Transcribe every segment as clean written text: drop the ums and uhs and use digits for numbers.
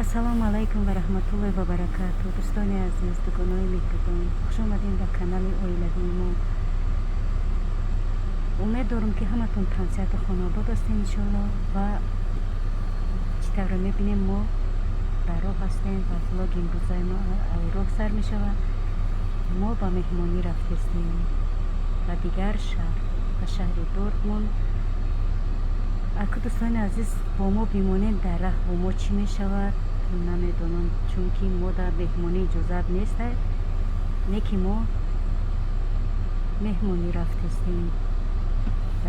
Ассалому алайкум ва раҳматуллоҳи ва баракату. Дӯстони азиз, дугонаи меҳрубон, хуш омадем ба канали оилавии мо. Умед дорам, ки ҳаматон тансиҳату хонаобод ҳастем, иншоалло. Ва чӣ тавре мебинем, мо дар роҳ ҳастем ва влоги имрӯзаи мо роҳ сар мешавад. Мо ба меҳмонӣ рафтестем ба дигар шаҳр, ба шаҳри Дортмунд. Аку, дӯстони азиз, бо мо бимонед. Дар раҳ бо мо чӣ мешавад, намедонам, чунки мо дар меҳмонӣ иҷозат неста, не ки мо меҳмонӣ рафтестем.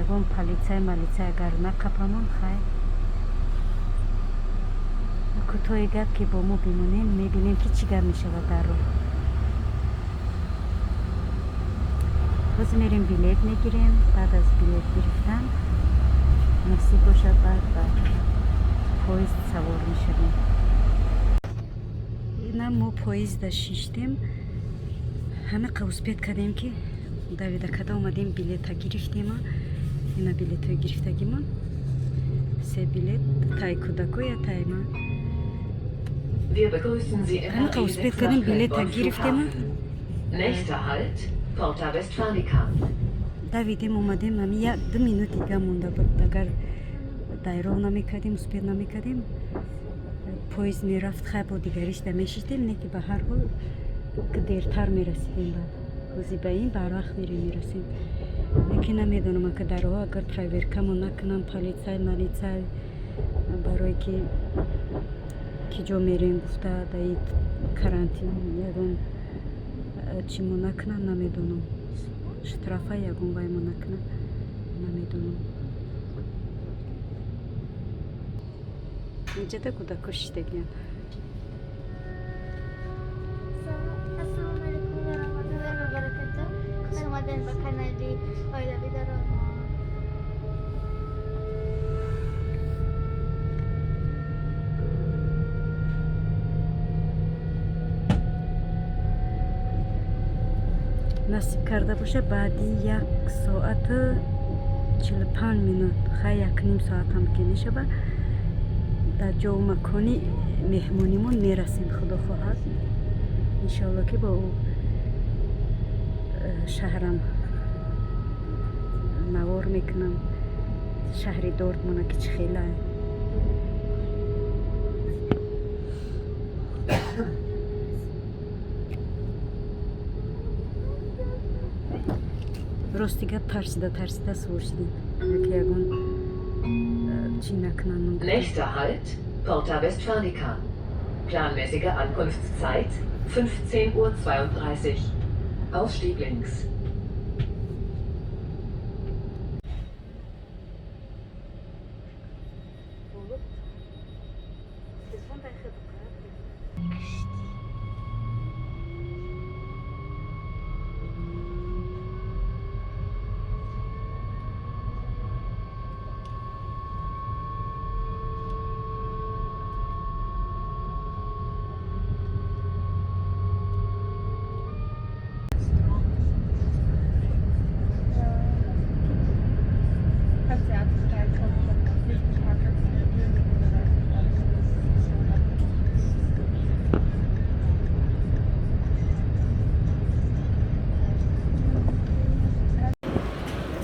Ягон полицай малицай агар нақапамон, хай, кӯтоҳи гап, ки бо мо бимонем, мебинем, ки чӣ гап мешавад дар роҳ. Ҳозир мерем, билет мегирем. Баъд аз билет гирифтан, насиб бошад, баъд ба поезд савор мешавем. Ина мо поезда шиштем, ҳамиқа успеть кардем, ки давида када омадем, билета гирифтема. Ина билетҳои гирифтагимон, се билет, тай кӯдако, я тай ман. Ҳамиқа успеть кардем, билета гирифтема. Nächster Halt, Porta Westfalica. Давидем, омадем. Ами як ду минут дига монда буд. Агар дайроҳ намекардем, успеть намекардем, поезд мерафт. Хай, бо дигаришда мешиштем, не ки ба ҳар ҳол дертар мерасидем. Ба ҳози ба ин барвақт мерем, мерасем. Лекин намедонам, ака, дар роҳ агар проверкамо накунам, полицай малицай, барое ки ҷо мерем гуфта, даи карантин ягон чимо накунам, намедонам, штрафа ягон ваймо накунам, намедонам. Инҷада кӯдако шиштагиянд. Ассалому алайкум ва раҳматуллоҳи ва баракатуҳ. Хуш омадед ба канали оилавӣ Даромо. Насиб карда боша, баъди 1 соату 45 минут, хай, якним соатам ки мешава, дар ҷову макони меҳмонимон мерасем, худо хоҳад, иншоалло, ки бо ӯ шаҳрам навор мекунам, шаҳри Дортмуна, ки чӣ хела. Рости гап, тарсида тарсида сувор шудем, яке ягон чӣ накунам. Nächster Halt, Porta Westfalica. Planmäßige Ankunftszeit 15.32 Uhr. Ausstieg links.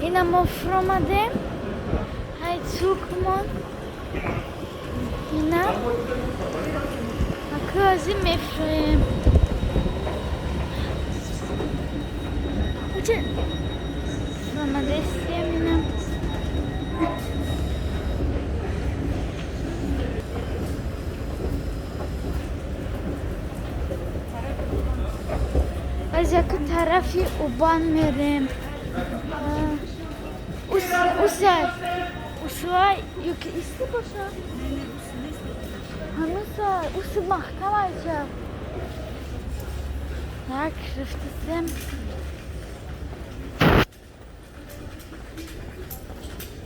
Ина мо фуромадем. Ҳай Zugмон. Ина. Аку ҳозир мефурем. Уча фуромадестем ина. Аз яку тарафи U-Bahn мерем. Усай. Усай ёки исти боша? Ҳанӯза уси маҳкам айча. Так, рафтасем.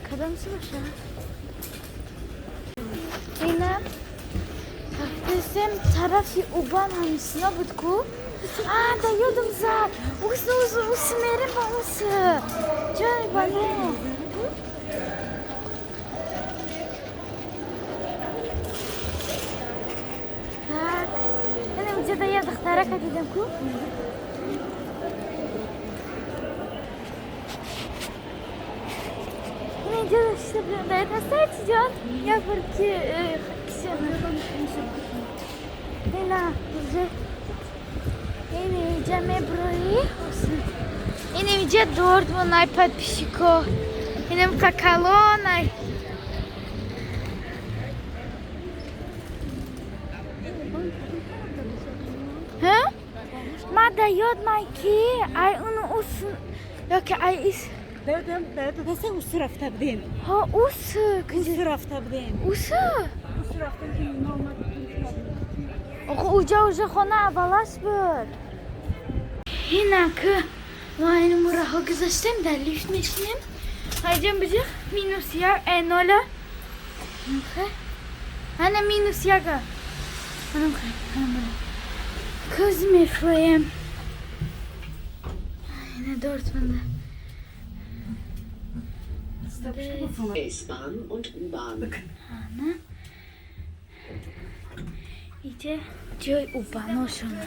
Кадом си боша? Ина рафтасем тарафи U-Bahn, ҳамисино буд ку? А, да ёдам зад. Ус, ус, ус мерем ба ус. Ҷони бало. Духтарака дидам ку. Инҷо шиста будем. Даят ҳастай чиҷон? Як бор ки киша. Ина уже ин инҷа меброи. Ин инҷа Дортмунд подписчико. Инам какалонай. Ҳа? Ма да ёд май ки ай уну ус ёки ай ис Даёдам ус рафта будем. Ҳа, ус. Ус рафта будем. Ус? Ус рафтем ки ино омад. Охо, уҷа уже хона аввалаш буд. Инак ма ин мураҳо гузаштем, дар лифт мешинем. Айҷон биҷих минус як нола. Ана минус яка. Куз мефроем. Ина Дортмунда. S-Bahn und U-Bahn. Ана. Иҷа ҷои убаношона.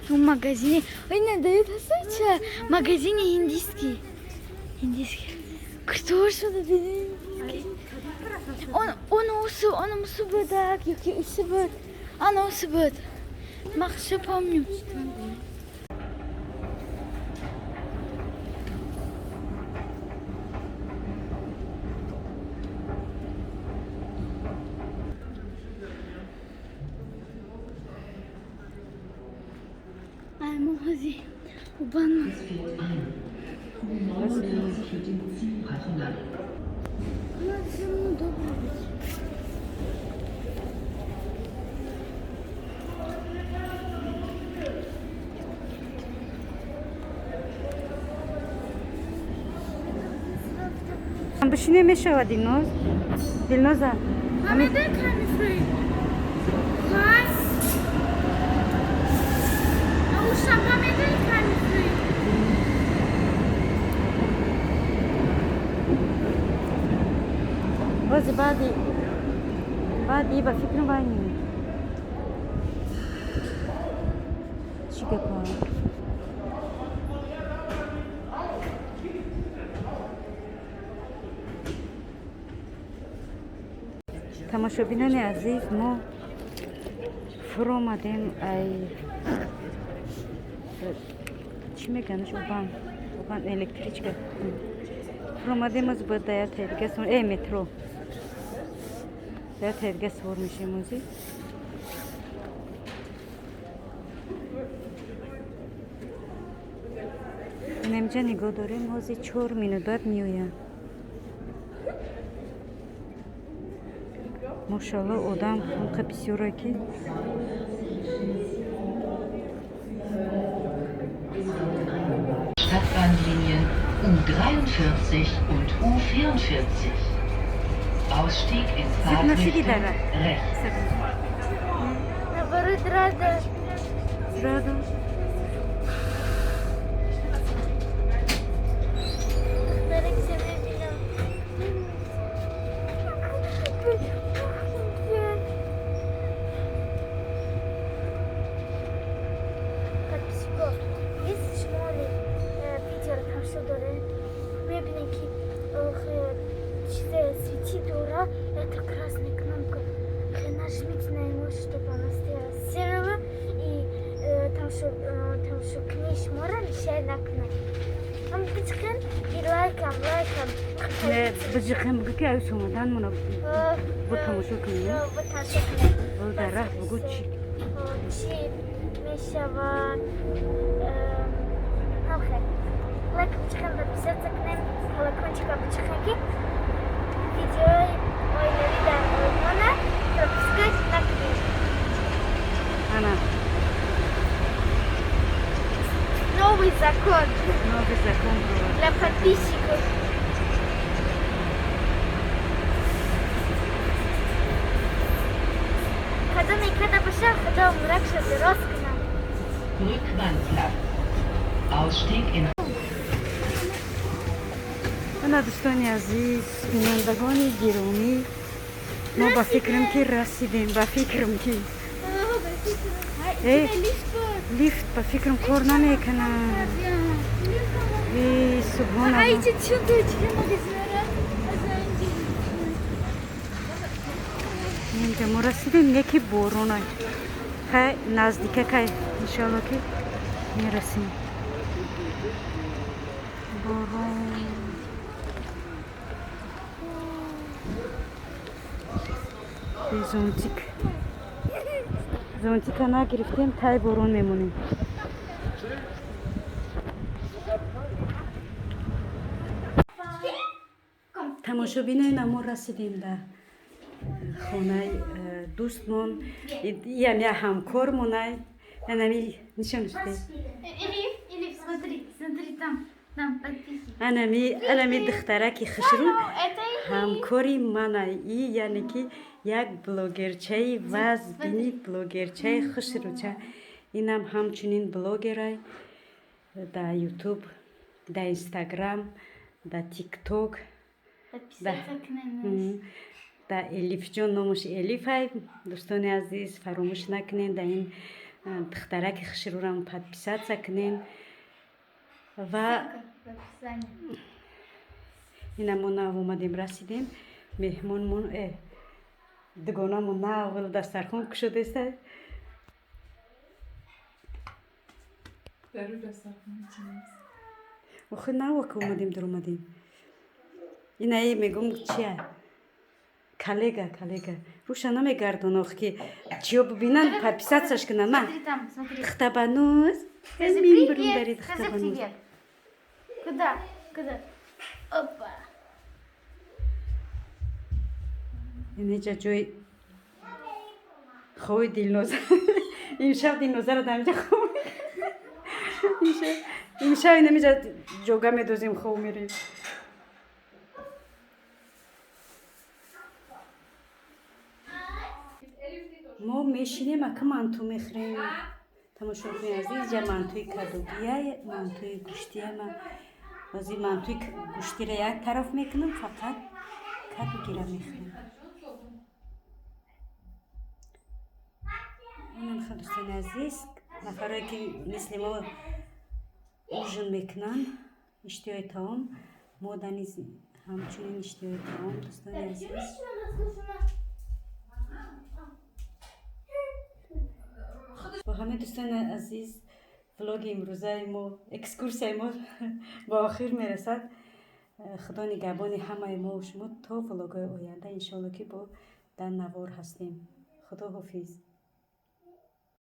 У магазине. Ой, не дает ҳастача. Магазини индийский. Индийский. Кто что-то индийский? Он усу, он усу будак, ёки усу буд. Ана усу буд. Ма хорошо помню. Ай, моҳози убану. U49 mit dem Ziel Rachenland. Ну, добре буд. Бишине мешавад, Дилноз? Дилноза. Ҳамеда камифрӯи. Хас. Ушаба медаи камифрӯи. Бози баъди ба фикрам вай не. Чӣ гапа? Тамошобинони азиз, мо фуромадем ай чӣ меганаш, убан, убан, электричка фуромадем. Аз бояд да як дига метро да як дига сувор мешем ози. Инамҷа нигоҳ дорем, ҳози 4 минут баъд меоянд. Мошалло, одам ҳамқа бисёре ки. Stadtbahnlinien U43 und U44. Ausstieg in Нашиди Fahrtrichtung дара. Rechts. Наоборот, рада. Рада. Духтарак мебинам. Подписчико, если шумо видеоро тамошо доред, мебинед ки чизе свети дора, это красная кнопка. Нажмите на него, чтобы она стояла серого и тамошо кунӣ шуморо лишай накунад. Ҳам биҷиқен и лайкам, лайкам. Не, биҷиқем, бугӯ ки аюс омадан мона бо тамошо кунем. Бо тамошо кунем. Бо дар раҳ бугӯ чӣ. Чӣ мешавад. Ҳам хел. Лайк биҷиқем, подписаться кунем, колокольчика биҷиқем, ки видеои оилавӣ дар Олмона пропускать накунем. Ана. Новый закон Новый закон бывает. Для подписчиков. Кадоме када боша, худо мурак шад, рост кунам. Rückwandplatz. Ausstieg in Ана, дӯстони азиз, бинандагони гиромӣ, мо ба фикрам ки расидем, ба фикрам ки. Лифт ба фикрам кор намекунад. Субҳоналло. Инҷа мо расидем, яки боронай. Хай, наздикакай, иншоалло ки мерасем. Борон. Зонтик. Зонтика нагирифтем, тай борон мемонем. Тамошобинои мо расидем ба хонаи дӯстмон, яъне ҳамкормонай. Анами нишон шуде. Элиф, смотри, смотри там, там подписчики. Анами духтараки хушрӯ ҳамкори манай. И яъне ки як блогерчаи вазбини, блогерчаи хушрӯча. Инам ҳамчунин блогерай да Ютуб, да Инстаграм, да Тикток. Да Элифҷон, номаш Элифай. Дӯстони азиз, фаромӯш накунед, да ин духтараки хушрӯрам подписаться кунед. Ва ина мо нав омадем, расидем. Меҳмонмон, дугонамон нав дастархон кушодеста. Охи нава ки омадем, даромадем. Инаи мегум чия? Коллега, коллега. Руша намегардон, ох ки чиё бибинанд, подписаться кунанд. Ма. Духтабануз. Мин духтабануз. Куда? Куда? Опа. Инҷа ҷои хови Дилноза. Имшаб Дилнозаро дар инҷа хоб. Имшаб инамиҷа ҷога медозем, хоб мерем. Мо мешинем, ака манту мехӯрем. Тамошобинои азиз, ҷа мантуи кадугия, мантуи гӯштия. Ма ози мантуи гӯштиро як тараф мекунам, фақат кадугира мехӯрем. Инам ха, дӯстони азиз, нафарое ки мисли мо ужин мекунанд, иштиҳои таом, мо низ ҳамчунин иштиҳои таом, дӯстони азиз. Бо ҳамаи дӯстони азиз, влоги имрӯзаи мо, экскурсияи мо ба охир мерасад. Худо нигаҳбони ҳамаи мо шумо то влогҳои оянда, иншоалло ки бо дар навор ҳастем. Худо ҳофиз.